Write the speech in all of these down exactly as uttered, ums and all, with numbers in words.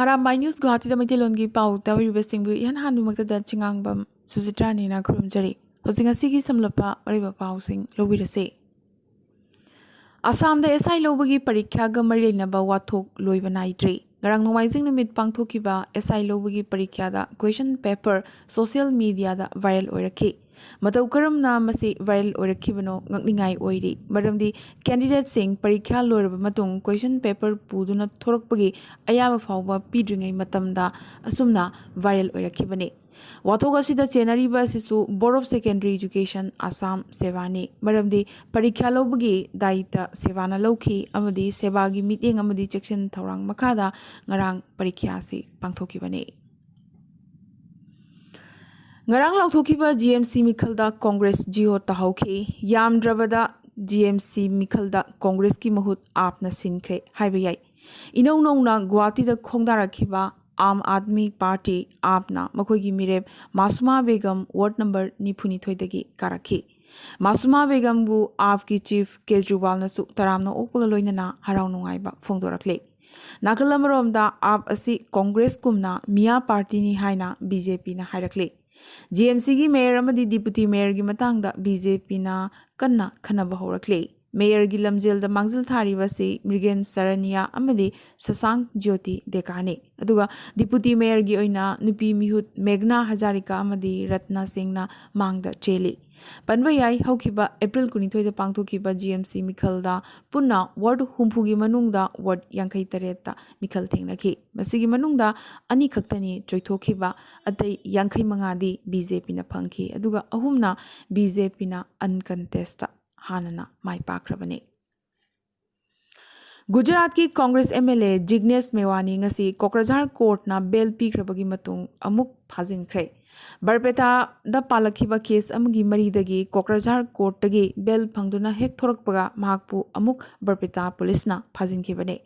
Arambai news ꯒꯨꯋꯥꯍꯥꯇꯤꯗ ꯃꯩꯇꯩꯂꯣꯟꯒꯤ ꯄꯥꯎ ꯇꯥꯕꯤꯔꯤꯕꯁꯤꯡꯕꯨ ꯏꯍꯥꯟ ꯍꯥꯟꯕꯃꯛꯇꯗ ꯆꯤꯉꯥꯡꯕꯝ ꯁꯨꯖꯤꯇ꯭ꯔꯥꯅꯤꯅ ꯈꯨꯔꯨꯝꯖꯔꯤ꯫ ꯍꯧꯖꯤꯛ ꯉꯁꯤꯒꯤ ꯁꯝꯂꯞꯄ ꯑꯔꯣꯏꯕ ꯄꯥꯎꯁꯤꯡ ꯂꯧꯕꯤꯔꯁꯤ꯫ ꯑꯁꯥꯝꯗ ꯑꯦꯁ ꯑꯥꯏ ꯂꯧꯕꯒꯤ ꯄꯔꯤꯈ꯭ꯌꯥꯒ ꯃꯔꯤ ꯂꯩꯅꯕ ꯋꯥꯊꯣꯛ ꯂꯣꯏꯕ ꯅꯥꯏꯗ꯭ꯔꯤ꯫ ꯉꯔꯥꯡ ꯅꯣꯡꯃꯥꯏꯖꯤꯡ ꯅꯨꯃꯤꯠ ꯄꯥꯡꯊꯣꯛꯈꯤꯕ ꯑꯦꯁ ꯑꯥꯏ ꯂꯧꯕꯒꯤ ꯄꯔꯤꯈ꯭ꯌꯥꯗ ꯀ꯭ꯋꯦꯁꯟ ꯄꯦꯄꯔ ꯁꯣꯁꯤꯌꯦꯜ ꯃꯤꯗꯤꯌꯥꯗ ꯚꯥꯏꯔꯦꯜ ꯑꯣꯏꯔꯛꯈꯤ꯫ ꯃꯇꯧ ꯀꯔꯝꯅ ꯃꯁꯤ ꯚꯥꯏꯔꯦꯜ ꯑꯣꯏꯔꯛꯈꯤꯕꯅꯣ ꯉꯛꯅꯤꯡꯉꯥꯏ ꯑꯣꯏꯔꯤ, ꯃꯔꯝꯗꯤ ꯀꯦꯟꯗꯤꯗꯦꯠꯁꯤꯡ ꯄꯔꯤꯈ꯭ꯌꯥ ꯂꯣꯏꯔꯕ ꯃꯇꯨꯡ ꯀ꯭ꯋꯦꯁꯟ ꯄꯦꯄꯔ ꯄꯨꯗꯨꯅ ꯊꯣꯔꯛꯄꯒꯤ ꯑꯌꯥꯕ ꯐꯥꯎꯕ ꯄꯤꯗ꯭ꯔꯤꯉꯩ ꯃꯇꯝꯗ ꯑꯁꯨꯝꯅ ꯚꯥꯏꯔꯦꯜ ꯑꯣꯏꯔꯛꯈꯤꯕꯅꯤ꯫ ꯋꯥꯊꯣꯛ ꯑꯁꯤꯗ ꯆꯦꯟꯅꯔꯤꯕ ꯑꯁꯤꯁꯨ Board of Secondary Education Assam, ꯁꯦꯕꯥꯅꯤ, ꯃꯔꯝꯗꯤ ꯄꯔꯤꯈ꯭ꯌꯥ ꯂꯧꯕꯒꯤ ꯗꯥꯌꯤꯇ ꯁꯦꯕꯥꯅ ꯂꯧꯈꯤ ꯑꯃꯗꯤ ꯁꯦꯕꯥꯒꯤ ꯃꯤꯠꯌꯦꯡ ꯑꯃꯗꯤ ꯆꯦꯛꯁꯤꯟ ꯊꯧꯔꯥꯡ ꯃꯈꯥꯗ ꯉꯔꯥꯡ ꯄꯔꯤꯈ꯭ꯌꯥ ꯑꯁꯤ ꯄꯥꯡꯊꯣꯛꯈꯤꯕꯅꯤ꯫ ꯉꯔꯥꯡ ꯂꯥꯎꯊꯣꯛꯈꯤꯕ G M C ꯃꯤꯈꯜꯗ Congress Jio ꯇꯥꯍꯧꯈꯤ꯫ ꯌꯥꯝꯗ꯭ꯔꯕꯗ ꯖꯤ ꯑꯦꯝ ꯁꯤ ꯃꯤꯈꯜꯗ ꯀꯣꯡꯒ꯭ꯔꯦꯁꯀꯤ ꯃꯍꯨꯠ ꯑꯥꯞꯅ ꯁꯤꯟꯈ꯭ꯔꯦ ꯍꯥꯏꯕ ꯌꯥꯏ꯫ ꯏꯅꯧ ꯅꯧꯅ ꯒꯨꯋꯥꯍꯥꯇꯤꯗ ꯈꯣꯡꯗꯥꯔꯛꯈꯤꯕ ꯑꯥꯝ ꯑꯥꯗꯃꯤ ꯄꯥꯔꯇꯤ, ꯑꯥꯞꯅ ꯃꯈꯣꯏꯒꯤ ꯃꯤꯔꯦꯞ ꯃꯥꯁꯨꯃꯥ ꯕꯦꯒꯝ ꯋꯥꯔꯗ ꯅꯝꯕꯔ ꯅꯤꯐꯨꯅꯤꯊꯣꯏꯗꯒꯤ ꯀꯥꯔꯛꯈꯤ꯫ ꯃꯥꯁꯨꯃꯥ ꯕꯦꯒꯝꯕꯨ ꯑꯥꯞꯀꯤ ꯆꯤꯐ ꯀꯦꯖ꯭ꯔꯤꯋꯥꯜꯅꯁꯨ ꯇꯔꯥꯝꯅ ꯑꯣꯛꯄꯒ ꯂꯣꯏꯅꯅ ꯍꯔꯥꯎ ꯅꯨꯡꯉꯥꯏꯕ ꯐꯣꯡꯗꯣꯔꯛꯂꯤ꯫ ꯅꯥꯀꯜ ꯑꯃꯔꯣꯝꯗ ꯑꯥꯞ ꯑꯁꯤ ꯀꯣꯡꯒ꯭ꯔꯦꯁꯀꯨꯝꯅ ꯃꯤꯌꯥ ꯄꯥꯔꯇꯤꯅꯤ ꯍꯥꯏꯅ ꯕꯤ ꯖꯦ ꯄꯤꯅ ꯍꯥꯏꯔꯛꯂꯤ꯫ ꯖꯤ ꯑꯦꯝ ꯁꯤꯒꯤ ꯃꯦꯌꯔ ꯑꯃꯗꯤ ꯗꯤꯄꯨꯇꯤ ꯃꯦꯌꯔꯒꯤ ꯃꯇꯥꯡꯗ ꯕꯤ ꯖꯦ ꯄꯤꯅ ꯀꯟꯅ ꯈꯟꯅꯕ ꯍꯧꯔꯛꯂꯤ꯫ ꯃꯦꯌꯔꯒꯤ ꯂꯝꯖꯦꯜꯗ ꯃꯥꯡꯖꯤꯜ ꯊꯥꯔꯤꯕꯁꯤ ꯃ꯭ꯔꯤꯒꯦꯟ ꯁꯔꯅꯤꯌꯥ ꯑꯃꯗꯤ ꯁꯁꯥꯡ ꯖ꯭ꯌꯣꯇꯤ ꯗꯦꯀꯥꯅꯤ꯫ ꯑꯗꯨꯒ ꯗꯤꯄꯨꯇꯤ ꯃꯦꯌꯔꯒꯤ ꯑꯣꯏꯅ ꯅꯨꯄꯤ ꯃꯤꯍꯨꯠ ꯃꯦꯘꯅꯥ ꯍꯖꯥꯔꯤꯀꯥ ꯑꯃꯗꯤ ꯔꯠꯅꯥ ꯁꯤꯡꯅ ꯃꯥꯡꯗ ꯆꯦꯜꯂꯤ꯫ ꯄꯟꯕ ꯌꯥꯏ, ꯍꯧꯈꯤꯕ ꯑꯦꯄ꯭ꯔꯤꯜ ꯀꯨꯟꯅꯤꯊꯣꯏꯗ ꯄꯥꯡꯊꯣꯛꯈꯤꯕ ꯖꯤ ꯑꯦꯝ ꯁꯤ ꯃꯤꯈꯜꯗ ꯄꯨꯟꯅ ꯋꯥꯔꯗ ꯍꯨꯝꯐꯨꯒꯤ ꯃꯅꯨꯡꯗ ꯋꯥꯔꯗ ꯌꯥꯡꯈꯩ ꯇꯔꯦꯠꯇ ꯃꯤꯈꯜ ꯊꯦꯡꯅꯈꯤ꯫ ꯃꯁꯤꯒꯤ ꯃꯅꯨꯡꯗ ꯑꯅꯤꯈꯛꯇꯅꯤ ꯆꯣꯏꯊꯣꯛꯈꯤꯕ, ꯑꯇꯩ ꯌꯥꯡꯈꯩ ꯃꯉꯥꯗꯤ ꯕꯤ ꯖꯦ ꯄꯤꯅ ꯐꯪꯈꯤ, ꯑꯗꯨꯒ ꯑꯍꯨꯝꯅ ꯕꯤ ꯖꯦ ꯄꯤꯅ ꯑꯟꯀꯟꯇꯦꯁꯇ ꯍꯥꯟꯅꯅ ꯃꯥꯏ ꯄꯥꯛꯈ꯭ꯔꯕꯅꯤ꯫ ꯒꯨꯖꯔꯥꯠꯀꯤ ꯀꯣꯡꯒ꯭ꯔꯦꯁ ꯑꯦꯝ ꯑꯦꯜ ꯑꯦ ꯖꯤꯒ꯭ꯅꯦꯁ ꯃꯦꯋꯥꯅꯤ ꯉꯁꯤ ꯀꯣꯀ꯭ꯔꯥꯖꯥꯔ ꯀꯣꯔꯠꯅ ꯕꯦꯜ ꯄꯤꯈ꯭ꯔꯕꯒꯤ ꯃꯇꯨꯡ ꯑꯃꯨꯛ ꯐꯥꯖꯤꯟꯈ꯭ꯔꯦ꯫ ꯕꯔꯄꯦꯇꯥꯗ ꯄꯥꯜꯂꯛꯈꯤꯕ ꯀꯦꯁ ꯑꯃꯒꯤ ꯃꯔꯤꯗꯒꯤ ꯀꯣꯀ꯭ꯔꯥꯖꯥꯔ ꯀꯣꯔꯠꯇꯒꯤ ꯕꯦꯜ ꯐꯪꯗꯨꯅ ꯍꯦꯛ ꯊꯣꯔꯛꯄꯒ ꯃꯍꯥꯛꯄꯨ ꯑꯃꯨꯛ ꯕꯔꯄꯦꯇꯥ ꯄꯨꯂꯤꯁꯅ ꯐꯥꯖꯤꯟꯈꯤꯕꯅꯦ꯫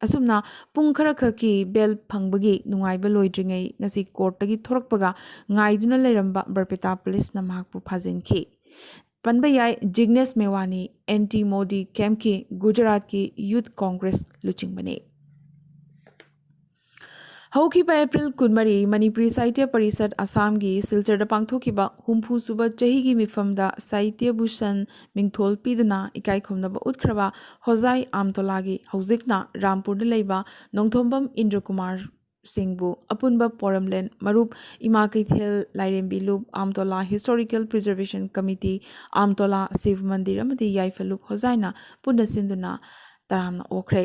ꯑꯁꯨꯝꯅ ꯄꯨꯡ ꯈꯔꯈꯛꯀꯤ ꯕꯦꯜ ꯐꯪꯕꯒꯤ ꯅꯨꯡꯉꯥꯏꯕ ꯂꯣꯏꯗ꯭ꯔꯤꯉꯩ ꯉꯁꯤ ꯀꯣꯔꯠꯇꯒꯤ ꯊꯣꯔꯛꯄꯒ ꯉꯥꯏꯗꯨꯅ ꯂꯩꯔꯝꯕ ꯕꯔꯄꯦꯇꯥ ꯄꯨꯂꯤꯁꯅ ꯃꯍꯥꯛꯄꯨ ꯐꯥꯖꯤꯟꯈꯤ꯫ ꯄꯟꯕ ꯌꯥꯏ, ꯖꯤꯒ꯭ꯅꯦꯁ ꯃꯦꯋꯥꯅꯤ ꯑꯦꯟꯇꯤ ꯃꯣꯗꯤ ꯀꯦꯝꯞꯀꯤ ꯒꯨꯖꯔꯥꯠꯀꯤ ꯌꯨꯊ ꯀꯣꯡꯒ꯭ꯔꯦꯁ ꯂꯨꯆꯤꯡꯕꯅꯤ꯫ ꯍꯧꯈꯤꯕ ꯑꯦꯄ꯭ꯔꯤꯜ ꯀꯨꯟꯃꯔꯤ, ꯃꯅꯤꯄꯨꯔꯤ ꯁꯥꯍꯤꯇ꯭ꯌ ꯄꯔꯤꯁꯠ ꯑꯁꯥꯝꯒꯤ ꯁꯤꯜꯆꯔꯗ ꯄꯥꯡꯊꯣꯛꯈꯤꯕ ꯍꯨꯝꯐꯨ ꯁꯨꯕ ꯆꯍꯤꯒꯤ ꯃꯤꯐꯝꯗ ꯁꯥꯍꯤꯇ꯭ꯌ ꯚꯨꯁꯟ ꯃꯤꯡꯊꯣꯜ ꯄꯤꯗꯨꯅ ꯏꯀꯥꯏ ꯈꯨꯝꯅꯕ ꯎꯠꯈ꯭ꯔꯕ ꯍꯣꯖꯥꯏ ꯑꯥꯝꯇꯣꯂꯥꯒꯤ, ꯍꯧꯖꯤꯛꯅ ꯔꯥꯝꯄꯨꯔꯗ ꯂꯩꯕ ꯅꯣꯡꯊꯣꯝꯕꯝ ꯏꯟꯗ꯭ꯔꯀꯨꯃꯥꯔ ꯁꯤꯡꯕꯨ ꯑꯄꯨꯟꯕ ꯄꯣꯔꯝꯂꯦꯟ ꯃꯔꯨꯞ ꯏꯃꯥ ꯀꯩꯊꯦꯜ ꯂꯥꯏꯔꯦꯝꯕꯤ ꯂꯨꯞ ꯑꯥꯝꯇꯣꯂꯥ ꯍꯤꯁꯇꯣꯔꯤꯀꯦꯜ ꯄ꯭ꯔꯤꯖꯔꯚꯦꯁꯟ ꯀꯃꯤꯇꯤ, ꯑꯥꯝꯇꯣꯂꯥ ꯁꯤꯕ ꯃꯟꯗꯤꯔ ꯑꯃꯗꯤ ꯌꯥꯏꯐ ꯂꯨꯞ ꯍꯣꯖꯥꯏꯅ ꯄꯨꯟꯅ ꯁꯤꯟꯗꯨꯅ ꯇꯔꯥꯝꯅ ꯑꯣꯛꯈ꯭ꯔꯦ꯫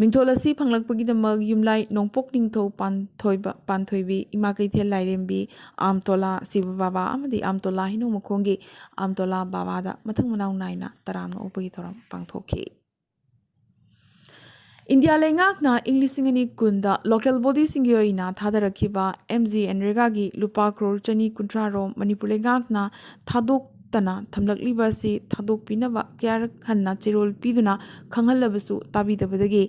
ꯃꯤꯡꯊꯣꯜ ꯑꯁꯤ ꯐꯪꯂꯛꯄꯒꯤꯗꯃꯛ ꯌꯨꯝꯂꯥꯏ ꯅꯣꯡꯄꯣꯛ ꯅꯤꯡꯊꯧ ꯄꯥꯟꯊꯣꯏꯕ, ꯄꯥꯟꯊꯣꯏꯕꯤ, ꯏꯃꯥ ꯀꯩꯊꯦꯜ ꯂꯥꯏꯔꯦꯝꯕꯤ, ꯑꯥꯝꯇꯣꯂꯥ ꯁꯤꯕ ꯕꯥꯕꯥ ꯑꯃꯗꯤ ꯑꯥꯝꯇꯣꯂꯥ ꯍꯩꯅꯧ ꯃꯈꯣꯡꯒꯤ ꯑꯥꯝꯇꯣꯂꯥ ꯕꯥꯕꯥꯗ ꯃꯊꯪ ꯃꯅꯥꯎ ꯅꯥꯏꯅ ꯇꯔꯥꯝꯅ ꯑꯣꯛꯄꯒꯤ ꯊꯧꯔꯝ ꯄꯥꯡꯊꯣꯛꯈꯤ꯫ ꯏꯟꯗꯤꯌꯥ ꯂꯩꯉꯥꯛꯅ ꯏꯪ ꯂꯤꯁꯤꯡ ꯑꯅꯤ ꯀꯨꯟꯗ ꯂꯣꯀꯦꯜ ꯕꯣꯗꯤꯁꯤꯡꯒꯤ ꯑꯣꯏꯅ ꯊꯥꯗꯔꯛꯈꯤꯕ ꯑꯦꯝ ꯖꯤ ꯑꯦꯟꯔꯦꯒꯥꯒꯤ ꯂꯨꯄꯥ ꯀ꯭ꯔꯣꯔ ꯆꯅꯤ ꯀꯨꯟꯊ꯭ꯔꯥ ꯔꯣꯝ ꯃꯅꯤꯄꯨꯔ ꯂꯩꯉꯥꯛꯅ ꯊꯥꯗꯣꯛꯇꯅ ꯊꯝꯂꯛꯂꯤꯕ ꯑꯁꯤ ꯊꯥꯗꯣꯛꯄꯤꯅꯕ ꯀꯌꯥꯔꯛ ꯍꯟꯅ ꯆꯦꯔꯣꯜ ꯄꯤꯗꯨꯅ ꯈꯪꯍꯜꯂꯕꯁꯨ ꯇꯥꯕꯤꯗꯕꯗꯒꯤ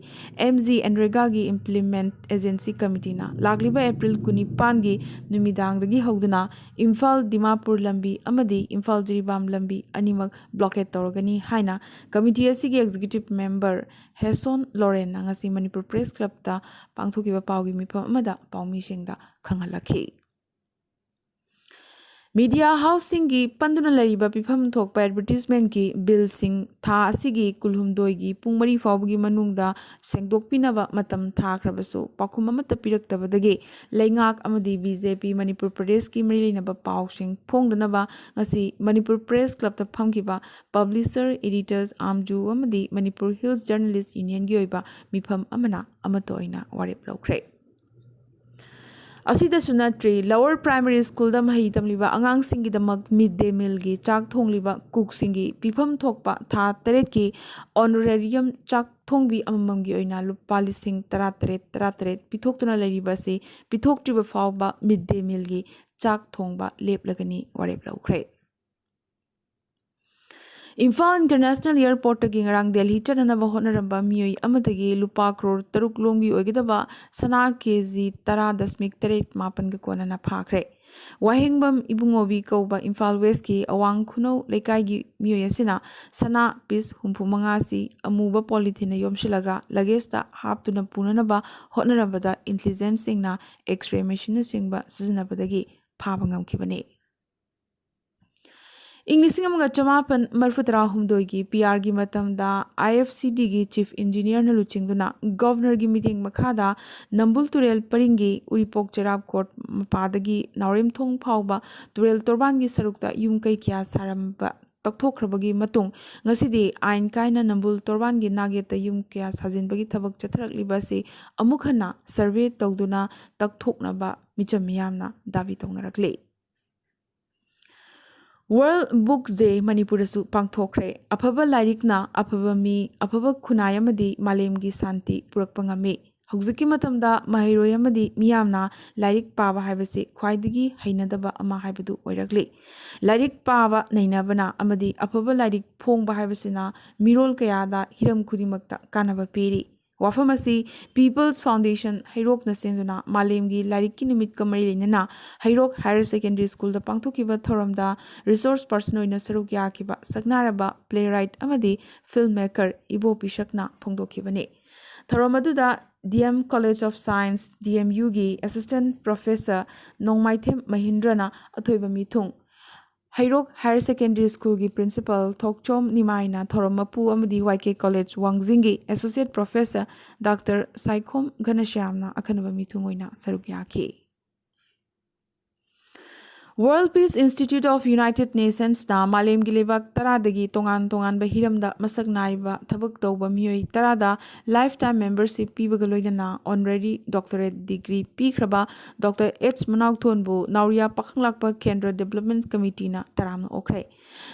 ꯑꯦꯝ ꯖꯤ ꯑꯦꯟꯔꯦꯒꯥꯒꯤ ꯏꯝꯄ꯭ꯂꯤꯃꯦꯟꯠ ꯑꯦꯖꯦꯟꯁꯤ ꯀꯃꯤꯇꯤꯅ ꯂꯥꯛꯂꯤꯕ ꯑꯦꯄ꯭ꯔꯤꯜ ꯀꯨꯟꯅꯤꯄꯥꯟꯒꯤ ꯅꯨꯃꯤꯗꯥꯡꯗꯒꯤ ꯍꯧꯗꯨꯅ ꯏꯝꯐꯥꯜ ꯗꯤꯃꯥꯄꯨꯔ ꯂꯝꯕꯤ ꯑꯃꯗꯤ ꯏꯝꯐꯥꯜ ꯖꯤꯔꯤꯕꯥꯝ ꯂꯝꯕꯤ ꯑꯅꯤꯃꯛ ꯕ꯭ꯂꯣꯀꯦꯠ ꯇꯧꯔꯒꯅꯤ ꯍꯥꯏꯅ ꯀꯃꯤꯇꯤ ꯑꯁꯤꯒꯤ ꯑꯦꯛꯖꯤꯀ꯭ꯌꯨꯇꯤꯚ ꯃꯦꯝꯕꯔ ꯍꯦꯁꯣꯟ ꯂꯣꯔꯦꯟꯅ ꯉꯁꯤ ꯃꯅꯤꯄꯨꯔ ꯄ꯭ꯔꯦꯁ ꯀ꯭ꯂꯕꯇ ꯄꯥꯡꯊꯣꯛꯈꯤꯕ ꯄꯥꯎꯒꯤ ꯃꯤꯐꯝ ꯑꯃꯗ ꯄꯥꯎꯃꯤꯁꯤꯡꯗ ꯈꯪꯍꯜꯂꯛꯈꯤ꯫ ꯃꯤꯗꯤꯌꯥ ꯍꯥꯎꯁꯁꯤꯡꯒꯤ ꯄꯟꯗꯨꯅ ꯂꯩꯔꯤꯕ ꯄꯤꯐꯝ ꯊꯣꯛꯄ ꯑꯦꯗꯚꯔꯇꯤꯖꯃꯦꯟꯠꯀꯤ ꯕꯤꯜꯁꯤꯡ ꯊꯥ ꯑꯁꯤꯒꯤ ꯀꯨꯟꯍꯨꯝꯗꯣꯏꯒꯤ ꯄꯨꯡ ꯃꯔꯤ ꯐꯥꯎꯕꯒꯤ ꯃꯅꯨꯡꯗ ꯁꯦꯡꯗꯣꯛꯄꯤꯅꯕ ꯃꯇꯝ ꯊꯥꯈ꯭ꯔꯕꯁꯨ ꯄꯥꯎꯈꯨꯝ ꯑꯃꯠꯇ ꯄꯤꯔꯛꯇꯕꯗꯒꯤ ꯂꯩꯉꯥꯛ ꯑꯃꯗꯤ ꯕꯤ ꯖꯦ ꯄꯤ ꯃꯅꯤꯄꯨꯔ ꯄ꯭ꯔꯗꯦꯁꯀꯤ ꯃꯔꯤ ꯂꯩꯅꯕ ꯄꯥꯎꯁꯤꯡ ꯐꯣꯡꯗꯅꯕ ꯉꯁꯤ ꯃꯅꯤꯄꯨꯔ ꯄ꯭ꯔꯦꯁ ꯀ꯭ꯂꯕꯇ ꯐꯝꯈꯤꯕ ꯄꯕ꯭ꯂꯤꯁꯔ, ꯏꯗꯤꯇꯔꯁ, ꯑꯥꯝꯖꯨ ꯑꯃꯗꯤ ꯃꯅꯤꯄꯨꯔ ꯍꯤꯜꯁ ꯖꯔꯅꯦꯂꯤꯁ ꯌꯨꯅꯤꯌꯟꯒꯤ ꯑꯣꯏꯕ ꯃꯤꯐꯝ ꯑꯃꯅ ꯑꯃꯠꯇ ꯑꯣꯏꯅ ꯋꯥꯔꯦꯞ ꯂꯧꯈ꯭ꯔꯦ꯫ ꯑꯁꯤꯗꯁꯨ ꯅꯠꯇ꯭ꯔꯤ, ꯂꯋꯔ ꯄ꯭ꯔꯥꯏꯃꯔꯤ ꯁ꯭ꯀꯨꯜꯗ ꯃꯍꯩ ꯇꯝꯂꯤꯕ ꯑꯉꯥꯡꯁꯤꯡꯒꯤꯗꯃꯛ ꯃꯤꯗ ꯗꯦ ꯃꯤꯜꯒꯤ ꯆꯥꯛ ꯊꯣꯡꯂꯤꯕ ꯀꯨꯛꯁꯤꯡꯒꯤ ꯄꯤꯐꯝ ꯊꯣꯛꯄ ꯊꯥ ꯇꯔꯦꯠꯀꯤ ꯑꯣꯅꯔꯦꯔꯤꯌꯝ ꯆꯥꯛ ꯊꯣꯡꯕꯤ ꯑꯃꯃꯝꯒꯤ ꯑꯣꯏꯅ ꯂꯨꯄꯥ ꯂꯤꯁꯤꯡ ꯇꯔꯥꯇꯔꯦꯠ, ꯇꯔꯥꯇꯔꯦꯠ ꯄꯤꯊꯣꯛꯇꯨꯅ ꯂꯩꯔꯤꯕ ꯑꯁꯤ ꯄꯤꯊꯣꯛꯇ꯭ꯔꯤꯕ ꯐꯥꯎꯕ ꯃꯤꯗ ꯗꯦ ꯃꯤꯜꯒꯤ ꯆꯥꯛ ꯊꯣꯡꯕ ꯂꯦꯞꯂꯒꯅꯤ ꯋꯥꯔꯦꯞ ꯂꯧꯈ꯭ꯔꯦ꯫ ꯏꯝꯐꯥꯜ ꯏꯟꯇꯔꯅꯦꯁꯅꯦꯜ ꯑꯦꯌꯔꯄꯣꯔꯠꯇꯒꯤ ꯉꯔꯥꯡ ꯗꯦꯜꯍꯤ ꯆꯠꯅꯅꯕ ꯍꯣꯠꯅꯔꯝꯕ ꯃꯤꯑꯣꯏ ꯑꯃꯗꯒꯤ ꯂꯨꯄꯥ ꯀ꯭ꯔꯣꯔ ꯇꯔꯨꯛ ꯂꯣꯝꯒꯤ ꯑꯣꯏꯒꯗꯕ ꯁꯅꯥ ꯀꯦ ꯖꯤ ꯇꯔꯥ ꯗꯁꯃꯤꯛ ꯇꯔꯦꯠ ꯃꯥꯄꯟꯒ ꯀꯣꯟꯅꯅ ꯐꯥꯈ꯭ꯔꯦ꯫ ꯋꯥꯍꯦꯡꯕꯝ ꯏꯕꯨꯡꯉꯣꯕꯤ ꯀꯧꯕ ꯏꯝꯐꯥꯜ ꯋꯦꯁꯀꯤ ꯑꯋꯥꯡ ꯈꯨꯅꯧ ꯂꯩꯀꯥꯏꯒꯤ ꯃꯤꯑꯣꯏ ꯑꯁꯤꯅ ꯁꯅꯥ ꯄꯤꯁ ꯍꯨꯝꯐꯨ ꯃꯉꯥ ꯑꯁꯤ ꯑꯃꯨꯕ ꯄꯣꯂꯤꯊꯤꯟꯅ ꯌꯣꯝꯁꯤꯜꯂꯒ ꯂꯒꯦꯖꯇ ꯍꯥꯞꯇꯨꯅ ꯄꯨꯅꯅꯕ ꯍꯣꯠꯅꯔꯝꯕꯗ ꯏꯟꯇꯤꯂꯤꯖꯦꯟꯁꯁꯤꯡꯅ ꯑꯦꯛꯁ ꯔꯦ ꯃꯦꯁꯤꯟꯅꯆꯤꯡꯕ ꯁꯤꯖꯤꯟꯅꯕꯗꯒꯤ ꯐꯥꯕ ꯉꯝꯈꯤꯕꯅꯤ꯫ ꯏꯪ ꯂꯤꯁꯤꯡ ꯑꯃꯒ ꯆꯃꯥꯄꯟ ꯃꯔꯤꯐꯨ ꯇꯔꯥꯍꯨꯝꯗꯣꯏꯒꯤ ꯄꯤ ꯑꯥꯔꯒꯤ ꯃꯇꯝꯗ ꯑꯥꯏ ꯑꯦꯐ ꯁꯤ ꯗꯤꯒꯤ ꯆꯤꯐ ꯏꯟꯖꯤꯅꯤꯌꯔꯅ ꯂꯨꯆꯤꯡꯗꯨꯅ ꯒꯚꯔꯅꯔꯒꯤ ꯃꯤꯠꯌꯦꯡ ꯃꯈꯥꯗ ꯅꯝꯕꯨꯜ ꯇꯨꯔꯦꯜ ꯄꯔꯤꯡꯒꯤ ꯎꯔꯤꯄꯣꯛ ꯆꯩꯔꯥꯞ ꯀꯣꯔꯠ ꯃꯄꯥꯗꯒꯤ ꯅꯥꯎꯔꯦꯝꯊꯣꯡ ꯐꯥꯎꯕ ꯇꯨꯔꯦꯜ ꯇꯣꯔꯕꯥꯟꯒꯤ ꯁꯔꯨꯛꯇ ꯌꯨꯝ ꯀꯩ ꯀꯌꯥ ꯁꯥꯔꯝꯕ ꯇꯛꯊꯣꯛꯈ꯭ꯔꯕꯒꯤ ꯃꯇꯨꯡ, ꯉꯁꯤꯗꯤ ꯑꯥꯏꯟ ꯀꯥꯏꯅ ꯅꯝꯕꯨꯜ ꯇꯣꯔꯕꯥꯟꯒꯤ ꯅꯥꯛꯌꯦꯠꯇ ꯌꯨꯝ ꯀꯌꯥ ꯁꯥꯖꯤꯟꯕꯒꯤ ꯊꯕꯛ ꯆꯠꯊꯔꯛꯂꯤꯕ ꯑꯁꯤ ꯑꯃꯨꯛ ꯍꯟꯅ ꯁꯔꯚꯦ ꯇꯧꯗꯨꯅ ꯇꯛꯊꯣꯛꯅꯕ ꯃꯤꯆꯝ ꯃꯤꯌꯥꯝꯅ ꯗꯥꯕꯤ ꯇꯧꯅꯔꯛꯂꯤ꯫ World Books Day ꯃꯅꯤꯄꯨꯔꯗꯁꯨ ꯄꯥꯡꯊꯣꯛꯈ꯭ꯔꯦ꯫ ꯑꯐꯕ ꯂꯥꯏꯔꯤꯛꯅ ꯑꯐꯕ ꯃꯤ, ꯑꯐꯕ ꯈꯨꯟꯅꯥꯏ ꯑꯃꯗꯤ ꯃꯥꯂꯦꯝꯒꯤ ꯁꯥꯟꯇꯤ ꯄꯨꯔꯛꯄ ꯉꯝꯃꯤ꯫ ꯍꯧꯖꯤꯛꯀꯤ ꯃꯇꯝꯗ ꯃꯍꯩꯔꯣꯏ ꯑꯃꯗꯤ ꯃꯤꯌꯥꯝꯅ ꯂꯥꯏꯔꯤꯛ ꯄꯥꯕ ꯍꯥꯏꯕꯁꯤ ꯈ꯭ꯋꯥꯏꯗꯒꯤ ꯍꯩꯅꯗꯕ ꯑꯃ ꯍꯥꯏꯕꯗꯨ ꯑꯣꯏꯔꯛꯂꯤ꯫ ꯂꯥꯏꯔꯤꯛ ꯄꯥꯕ ꯅꯩꯅꯕꯅ ꯑꯃꯗꯤ ꯑꯐꯕ ꯂꯥꯏꯔꯤꯛ ꯐꯣꯡꯕ ꯍꯥꯏꯕꯁꯤꯅ ꯃꯤꯔꯣꯜ ꯀꯌꯥꯗ ꯍꯤꯔꯝ ꯈꯨꯗꯤꯡꯃꯛꯇ ꯀꯥꯟꯅꯕ ꯄꯤꯔꯤ꯫ ꯋꯥꯐꯝ ꯑꯁꯤ People's Foundation ꯍꯩꯔꯣꯛꯅ ꯁꯤꯟꯗꯨꯅ ꯃꯥꯂꯦꯝꯒꯤ ꯂꯥꯏꯔꯤꯛꯀꯤ ꯅꯨꯃꯤꯠꯀ ꯃꯔꯤ ꯂꯩꯅꯅ ꯍꯩꯔꯣꯛ Higher Secondary Schoolꯗ ꯄꯥꯡꯊꯣꯛꯈꯤꯕ ꯊꯧꯔꯝꯗ resource person ꯑꯣꯏꯅ ꯁꯔꯨꯛ ꯌꯥꯈꯤꯕ ꯁꯛꯅꯥꯏꯔꯕ playwright ꯑꯃꯗꯤ film maker ꯏꯕꯣ ꯄꯤꯁꯛꯅ ꯐꯣꯡꯗꯣꯛꯈꯤꯕꯅꯤ꯫ ꯊꯧꯔꯝ ꯑꯗꯨꯗ D M College of Science, D M Uꯒꯤ Assistant Professor ꯅꯣꯡꯃꯥꯏꯊꯦꯝ ꯃꯍꯤꯟꯗ꯭ꯔꯅ ꯑꯊꯣꯏꯕ ꯃꯤꯊꯨꯡ, ꯍꯩꯔꯣꯛ Higher Secondary Schoolꯒꯤ Principal ꯊꯣꯛꯆꯣꯝ ꯅꯤꯃꯥꯏꯅ ꯊꯧꯔꯝ ꯃꯄꯨ ꯑꯃꯗꯤ Y K College ꯋꯥꯡꯖꯤꯡꯒꯤ Associate Professor Doctor Saikhom ꯘꯅꯁ꯭ꯌꯥꯝꯅ ꯑꯈꯟꯅꯕ ꯃꯤꯊꯨꯡ ꯑꯣꯏꯅ ꯁꯔꯨꯛ ꯌꯥꯈꯤ꯫ World Peace Institute of United Nationsꯅ ꯃꯥꯂꯦꯝꯒꯤ ꯂꯩꯕꯥꯛ ꯇꯔꯥꯗꯒꯤ ꯇꯣꯉꯥꯟ ꯇꯣꯉꯥꯟꯕ ꯍꯤꯔꯝꯗ ꯃꯁꯛ ꯅꯥꯏꯕ ꯊꯕꯛ ꯇꯧꯕ ꯃꯤꯑꯣꯏ ꯇꯔꯥꯗ lifetime membership ꯄꯤꯕꯒ ꯂꯣꯏꯅꯅ honorary doctorate degree ꯄꯤꯈ꯭ꯔꯕ Doctor H ꯃꯅꯥꯎꯊꯣꯟꯕꯨ ꯅꯥꯎꯔꯤꯌꯥ ꯄꯥꯈꯪꯂꯥꯛꯄ ꯀꯦꯟꯗ꯭ꯔ Development Committeeꯅ ꯇꯔꯥꯝꯅ ꯑꯣꯛꯈ꯭ꯔꯦ꯫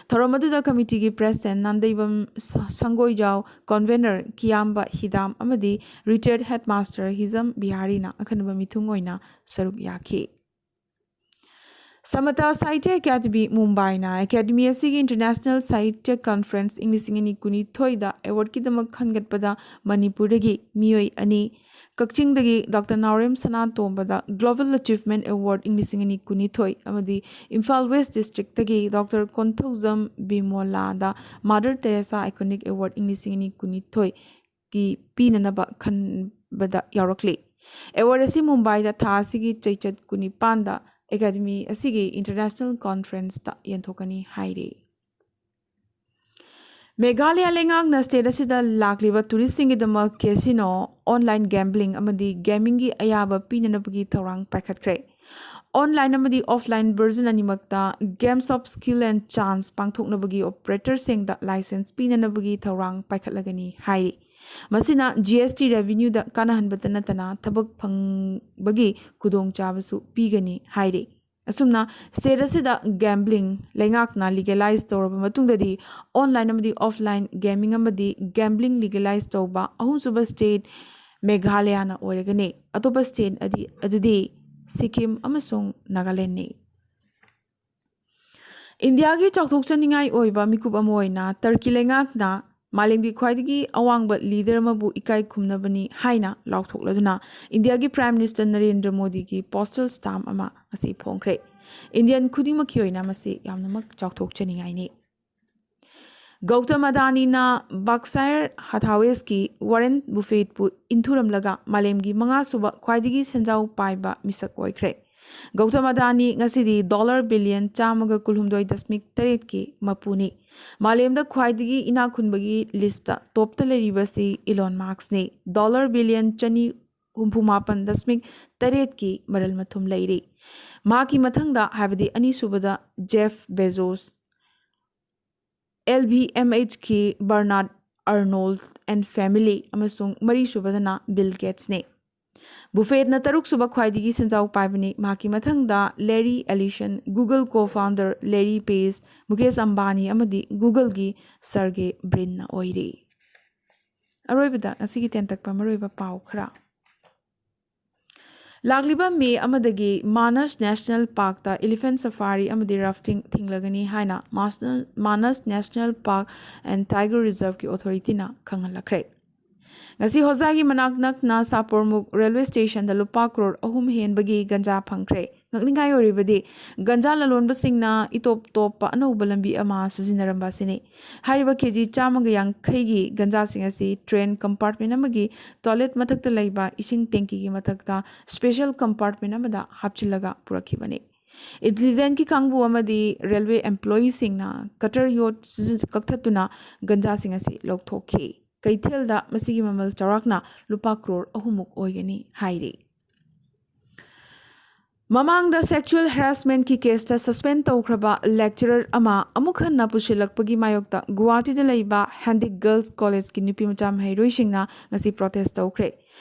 ꯊꯧꯔꯝ ꯑꯗꯨꯗ committeeꯒꯤ President ꯅꯥꯟꯗꯩꯕꯝ ꯁ-, ꯁꯪꯒꯣꯏꯖꯥꯎ, Convener ꯀꯤꯌꯥꯝꯕ ꯍꯤꯗꯥꯝ ꯑꯃꯗꯤ retired headmaster ꯍꯤꯖꯝ ꯕꯤꯍꯥꯔꯤꯅ ꯑꯈꯟꯅꯕ ꯃꯤꯊꯨꯡ ꯑꯣꯏꯅ ꯁꯔꯨꯛ ꯌꯥꯈꯤ꯫ Samata Sahitya Academy ꯃꯨꯝꯕꯥꯏꯅ Academy ꯑꯁꯤꯒꯤ International Sahitya Conference ꯏꯪ ꯂꯤꯁꯤꯡ ꯑꯅꯤ ꯀꯨꯟꯅꯤꯊꯣꯏꯗ awardꯀꯤꯗꯃꯛ ꯈꯟꯒꯠꯄꯗ ꯃꯅꯤꯄꯨꯔꯗꯒꯤ ꯃꯤꯑꯣꯏ ꯑꯅꯤ, ꯀꯛꯆꯤꯡꯗꯒꯤ ꯗꯣꯛꯇꯔ ꯅꯥꯎꯔꯦꯝ ꯁꯅꯥꯇꯣꯝꯕꯗ Global Achievement Award ꯏꯪ ꯂꯤꯁꯤꯡ ꯑꯅꯤ ꯀꯨꯟꯅꯤꯊꯣꯏ ꯑꯃꯗꯤ ꯏꯝꯐꯥꯜ ꯋꯦꯁ ꯗꯤꯁꯇ꯭ꯔꯤꯛꯇꯒꯤ ꯗꯣꯛꯇꯔ ꯀꯣꯟꯊꯧꯖꯝ ꯕꯤꯃꯣꯂꯥꯗ ꯃꯥꯗꯔ ꯇꯦꯔꯦꯁꯥ ꯑꯥꯏꯀꯣꯅꯤꯛ ꯑꯦꯋꯥꯔꯗ ꯏꯪ ꯂꯤꯁꯤꯡ ꯑꯅꯤ ꯀꯨꯟꯅꯤꯊꯣꯏꯒꯤ ꯄꯤꯅꯅꯕ ꯈꯟꯕꯗ ꯌꯥꯎꯔꯛꯂꯤ꯫ ꯑꯦꯋꯥꯔꯗ ꯑꯁꯤ ꯃꯨꯝꯕꯥꯏꯗ ꯊꯥ ꯑꯁꯤꯒꯤ ꯆꯩꯆꯠ ꯀꯨꯟꯅꯤꯄꯥꯟꯗ ꯑꯦꯀꯥꯗꯃꯤ ꯑꯁꯤꯒꯤ ꯏꯟꯇꯔꯅꯦꯁꯅꯦꯜ ꯀꯣꯟꯐ꯭ꯔꯦꯟꯁꯇ ꯌꯦꯟꯊꯣꯛꯀꯅꯤ ꯍꯥꯏꯔꯤ꯫ ꯃꯦꯘꯥꯂꯌꯥ ꯂꯩꯉꯥꯛꯅ ꯁ꯭ꯇꯦꯠ ꯑꯁꯤꯗ ꯂꯥꯛꯂꯤꯕ ꯇꯨꯔꯤꯁꯁꯤꯡꯒꯤꯗꯃꯛ ꯀꯦꯁꯤꯅꯣ, ꯑꯣꯟꯂꯥꯏꯟ ꯒꯦꯝꯕ꯭ꯂꯤꯡ ꯑꯃꯗꯤ ꯒꯦꯃꯤꯡꯒꯤ ꯑꯌꯥꯕ ꯄꯤꯅꯅꯕꯒꯤ ꯊꯧꯔꯥꯡ ꯄꯥꯏꯈꯠꯈ꯭ꯔꯦ꯫ ꯑꯣꯟꯂꯥꯏꯟ ꯑꯃꯗꯤ ꯑꯣꯐꯂꯥꯏꯟ ꯚꯔꯖꯟ ꯑꯅꯤꯃꯛꯇ Games of Skill and Chance ꯄꯥꯡꯊꯣꯛꯅꯕꯒꯤ ꯑꯣꯄꯔꯦꯇꯔꯁꯤꯡꯗ ꯂꯥꯏꯁꯦꯟꯁ ꯄꯤꯅꯅꯕꯒꯤ ꯊꯧꯔꯥꯡ ꯄꯥꯏꯈꯠꯂꯒꯅꯤ ꯍꯥꯏꯔꯤ꯫ ꯃꯁꯤꯅ ꯖꯤ ꯑꯦꯁ ꯇꯤ ꯔꯦꯚꯤꯅ꯭ꯌꯨꯗ ꯀꯥꯟꯅꯍꯟꯕꯇ ꯅꯠꯇꯅ ꯊꯕꯛ ꯐꯪꯕꯒꯤ ꯈꯨꯗꯣꯡꯆꯥꯕꯁꯨ ꯄꯤꯒꯅꯤ ꯍꯥꯏꯔꯤ꯫ ꯑꯁꯨꯝꯅ ꯁ꯭ꯇꯦꯠ ꯑꯁꯤꯗ ꯒꯦꯝꯕ꯭ꯂꯤꯡ ꯂꯩꯉꯥꯛꯅ ꯂꯤꯒꯦꯂꯥꯏꯖ ꯇꯧꯔꯕ ꯃꯇꯨꯡꯗꯗꯤ ꯑꯣꯟꯂꯥꯏꯟ ꯑꯃꯗꯤ ꯑꯣꯐꯂꯥꯏꯟ ꯒꯦꯃꯤꯡ ꯑꯃꯗꯤ ꯒꯦꯝꯕ꯭ꯂꯤꯡ ꯂꯤꯒꯦꯂꯥꯏꯖ ꯇꯧꯕ ꯑꯍꯨꯝꯁꯨꯕ ꯁ꯭ꯇꯦꯠ ꯃꯦꯘꯥꯂꯌꯥꯅ ꯑꯣꯏꯔꯒꯅꯤ꯫ ꯑꯇꯣꯞꯄ ꯁ꯭ꯇꯦꯠ ꯑꯗꯤ ꯑꯗꯨꯗꯤ ꯁꯤꯛꯀꯤꯝ ꯑꯃꯁꯨꯡ ꯅꯥꯒꯥꯂꯦꯟꯅꯤ꯫ ꯏꯟꯗꯤꯌꯥꯒꯤ ꯆꯥꯎꯊꯣꯛꯆꯅꯤꯡꯉꯥꯏ ꯑꯣꯏꯕ ꯃꯤꯀꯨꯞ ꯑꯃ ꯑꯣꯏꯅ ꯇꯔꯀꯤ ꯂꯩꯉꯥꯛꯅ ꯃꯥꯂꯦꯝꯒꯤ ꯈ꯭ꯋꯥꯏꯗꯒꯤ ꯑꯋꯥꯡꯕ ꯂꯤꯗꯔ ꯑꯃꯕꯨ ꯏꯀꯥꯏ ꯈꯨꯝꯅꯕꯅꯤ ꯍꯥꯏꯅ ꯂꯥꯎꯊꯣꯛꯂꯗꯨꯅ ꯏꯟꯗꯤꯌꯥꯒꯤ ꯄ꯭ꯔꯥꯏꯝ ꯃꯤꯅꯤꯁꯇꯔ ꯅꯔꯦꯟꯗ꯭ꯔ ꯃꯣꯗꯤꯒꯤ ꯄꯣꯁꯇꯦꯜ ꯁ꯭ꯇꯥꯝꯞ ꯑꯃ ꯉꯁꯤ ꯐꯣꯡꯈ꯭ꯔꯦ꯫ ꯏꯟꯗꯤꯌꯟ ꯈꯨꯗꯤꯡꯃꯛꯀꯤ ꯑꯣꯏꯅ ꯃꯁꯤ ꯌꯥꯝꯅꯃꯛ ꯆꯥꯎꯊꯣꯛꯆꯅꯤꯡꯉꯥꯏꯅꯤ꯫ ꯒꯧꯇꯝ ꯑꯗꯥꯅꯤꯅ ꯕꯥꯛꯁꯥꯌꯔ ꯍꯥꯊꯥꯋꯦꯁꯀꯤ ꯋꯥꯔꯦꯟ ꯕꯨꯐꯦꯠꯄꯨ ꯏꯟꯊꯨꯔꯝꯂꯒ ꯃꯥꯂꯦꯝꯒꯤ ꯃꯉꯥꯁꯨꯕ ꯈ꯭ꯋꯥꯏꯗꯒꯤ ꯁꯦꯟꯖꯥꯎ ꯄꯥꯏꯕ ꯃꯤꯁꯛ ꯑꯣꯏꯈ꯭ꯔꯦ꯫ ꯒꯧꯇꯝ ꯑꯗꯥꯅꯤ ꯉꯁꯤꯗꯤ ꯗꯣꯂꯔ ꯕꯤꯂꯤꯌꯟ ꯆꯥꯝꯃꯒ ꯀꯨꯟꯍꯨꯝꯗꯣꯏ ꯗꯁꯃꯤꯛ ꯇꯔꯦꯠꯀꯤ ꯃꯄꯨꯅꯤ꯫ ꯃꯥꯂꯦꯝꯗ ꯈ꯭ꯋꯥꯏꯗꯒꯤ ꯏꯅꯥꯛ ꯈꯨꯟꯕꯒꯤ ꯂꯤꯁꯇ ꯇꯣꯞꯇ ꯂꯩꯔꯤꯕꯁꯤ ꯏꯂꯣꯟ ꯃꯥꯛꯁꯅꯤ꯫ ꯗꯣꯂꯔ ꯕꯤꯂꯤꯌꯟ ꯆꯅꯤ ꯍꯨꯝꯐꯨ ꯃꯥꯄꯟ ꯗꯁꯃꯤꯛ ꯇꯔꯦꯠꯀꯤ ꯃꯔꯜ ꯃꯊꯨꯝ ꯂꯩꯔꯤ꯫ ꯃꯍꯥꯛꯀꯤ ꯃꯊꯪꯗ, ꯍꯥꯏꯕꯗꯤ ꯑꯅꯤꯁꯨꯕꯗ, Jeff Bezos, L V M ꯑꯩꯆꯀꯤ ꯕꯔꯅꯥꯔꯗ ꯑꯔꯅꯣꯜꯗ ꯑꯦꯟ ꯐꯦꯃꯤꯂꯤ ꯑꯃꯁꯨꯡ ꯃꯔꯤꯁꯨꯕꯗꯅ ꯕꯤꯜ ꯒꯦꯠꯁꯅꯤ꯫ ꯕꯨꯐꯦꯠꯅ ꯇꯔꯨꯛꯁꯨꯕ ꯈ꯭ꯋꯥꯏꯗꯒꯤ ꯁꯦꯟꯖꯥꯎ ꯄꯥꯏꯕꯅꯤ꯫ ꯃꯍꯥꯛꯀꯤ ꯃꯊꯪꯗ ꯂꯦꯔꯤ ꯑꯦꯂꯤꯁꯟ, ꯒꯨꯒꯜ ꯀꯣ ꯐꯥꯎꯟꯗꯔ ꯂꯦꯔꯤ ꯄꯦꯖ, ꯃꯨꯀꯦꯁ ꯑꯝꯕꯥꯅꯤ ꯑꯃꯗꯤ ꯒꯨꯒꯜꯒꯤ ꯁꯔꯒꯦ ꯕ꯭ꯔꯤꯟꯅ ꯑꯣꯏꯔꯤ꯫ ꯑꯔꯣꯏꯕꯗ ꯉꯁꯤꯒꯤ ꯇꯦꯟꯇꯛꯄ ꯃꯔꯨꯑꯣꯏꯕ ꯄꯥꯎ ꯈꯔ꯫ ꯂꯥꯛꯂꯤꯕ ꯃꯦ ꯑꯃꯗꯒꯤ ꯃꯥꯅꯁ ꯅꯦꯁꯅꯦꯜ ꯄꯥꯔꯛꯇ ꯏꯂꯤꯐꯦꯟꯠ ꯁꯐꯥꯔꯤ ꯑꯃꯗꯤ ꯔꯥꯐꯇꯤꯡ ꯊꯤꯡꯂꯒꯅꯤ ꯍꯥꯏꯅ ꯃꯥꯁꯅ-, ꯃꯥꯅꯁ ꯅꯦꯁꯅꯦꯜ ꯄꯥꯔꯛ ꯑꯦꯟ ꯇꯥꯏꯒꯔ ꯔꯤꯖꯔꯚꯀꯤ ꯑꯣꯊꯣꯔꯤꯇꯤꯅ ꯈꯪꯍꯜꯂꯛꯈ꯭ꯔꯦ꯫ ꯉꯁꯤ ꯍꯣꯖꯥꯒꯤ ꯃꯅꯥꯛ ꯅꯛꯅ ꯁꯥꯄꯣꯔꯃꯨꯛ ꯔꯦꯜꯋꯦ ꯁ꯭ꯇꯦꯁꯟꯗ ꯂꯨꯄꯥ ꯀ꯭ꯔꯣꯔ ꯑꯍꯨꯝ ꯍꯦꯟꯕꯒꯤ ꯒꯟꯖꯥ ꯐꯪꯈ꯭ꯔꯦ꯫ ꯉꯛꯅꯤꯡꯉꯥꯏ ꯑꯣꯏꯔꯤꯕꯗꯤ, ꯒꯟꯖꯥ ꯂꯂꯣꯟꯕꯁꯤꯡꯅ ꯏꯇꯣꯞ ꯇꯣꯞꯄ ꯑꯅꯧꯕ ꯂꯝꯕꯤ ꯑꯃ ꯁꯤꯖꯤꯟꯅꯔꯝꯕ ꯑꯁꯤꯅꯤ꯫ ꯍꯥꯏꯔꯤꯕ ꯀꯦꯖꯤ ꯆꯥꯝꯃꯒ ꯌꯥꯡꯈꯩꯒꯤ ꯒꯟꯖꯥꯁꯤꯡ ꯑꯁꯤ ꯇ꯭ꯔꯦꯟ ꯀꯝꯄꯥꯔꯠꯃꯦꯟ ꯑꯃꯒꯤ ꯇꯣꯏꯂꯦꯠ ꯃꯊꯛꯇ ꯂꯩꯕ ꯏꯁꯤꯡ ꯇꯦꯡꯀꯤꯒꯤ ꯃꯊꯛꯇ ꯁ꯭ꯄꯦꯁꯦꯜ ꯀꯝꯄꯥꯔꯠꯃꯦꯟ ꯑꯃꯗ ꯍꯥꯞꯆꯤꯜꯂꯒ ꯄꯨꯔꯛꯈꯤꯕꯅꯤ꯫ ꯏꯟꯇꯤꯂꯤꯖꯦꯟꯁꯀꯤ ꯀꯥꯡꯕꯨ ꯑꯃꯗꯤ ꯔꯦꯜꯋꯦ ꯑꯦꯝꯄ꯭ꯂꯣꯌꯤꯁꯤꯡꯅ ꯀꯇꯔ ꯌꯣꯠ ꯁꯤꯖꯤꯟ-, ꯀꯛꯊꯠꯇꯨꯅ ꯒꯟꯖꯥꯁꯤꯡ ꯑꯁꯤ ꯂꯧꯊꯣꯛꯈꯤ꯫ ꯀꯩꯊꯦꯜꯗ ꯃꯁꯤꯒꯤ ꯃꯃꯜ ꯆꯥꯎꯔꯥꯛꯅ ꯂꯨꯄꯥ ꯀ꯭ꯔꯣꯔ ꯑꯍꯨꯝꯃꯨꯛ ꯑꯣꯏꯒꯅꯤ ꯍꯥꯏꯔꯤ꯫ ꯃꯃꯥꯡꯗ ꯁꯦꯛꯁꯨꯑꯦꯜ ꯍꯦꯔꯥꯁꯃꯦꯟꯠꯀꯤ ꯀꯦꯁꯇ ꯁꯁꯄꯦꯟ ꯇꯧꯈ꯭ꯔꯕ ꯂꯦꯛꯆꯔꯔ ꯑꯃ ꯑꯃꯨꯛ ꯍꯟꯅ ꯄꯨꯁꯤꯜꯂꯛꯄꯒꯤ ꯃꯥꯌꯣꯛꯇ ꯒꯨꯋꯥꯍꯥꯇꯤꯗ ꯂꯩꯕ ꯍꯦꯟꯗꯤꯛ ꯒꯔꯜꯁ ꯀꯣꯂꯦꯖꯀꯤ ꯅꯨꯄꯤ ꯃꯆꯥ ꯃꯍꯩꯔꯣꯏꯁꯤꯡꯅ ꯉꯁꯤ ꯄ꯭ꯔꯣꯇꯦꯁ ꯇꯧꯈ꯭ꯔꯦ꯫